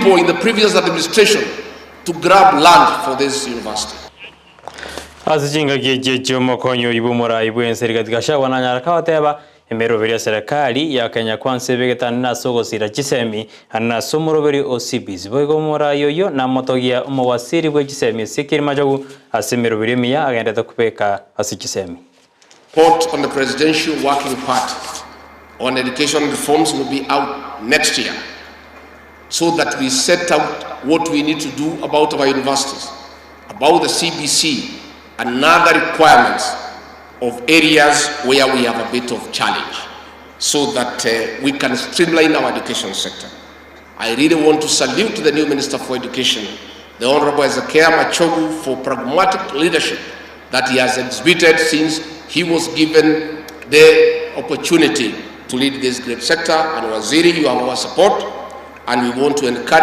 people in the previous administration to grab land for this university. Ase chingaki echi echio omokonyi oyio bw'omorai bw'ense Rigathi Gachagua nanyare kagoteba, Emeroberi ya serikali ya Kenya Kwanza ebegetane nase ogosira chisemi na ase omoroberi o CBC. Boigo omorai oyio namotogia omowasiri bwe chisemi Ezekiel Machogu ase emeroberi emiya agendete kobeka ase chisemi. Report on the Presidential Working Party on Education Reforms will be out next year so that we set out what we need to do about our universities, about the CBC and other requirements of areas where we have a bit of challenge so that we can streamline our education sector. I really want to salute the new Minister for Education, the Honorable Hezekiah Machogu, for pragmatic leadership that he has exhibited since he was given the opportunity to lead this great sector. And Waziri, you have our support, and we want to encourage.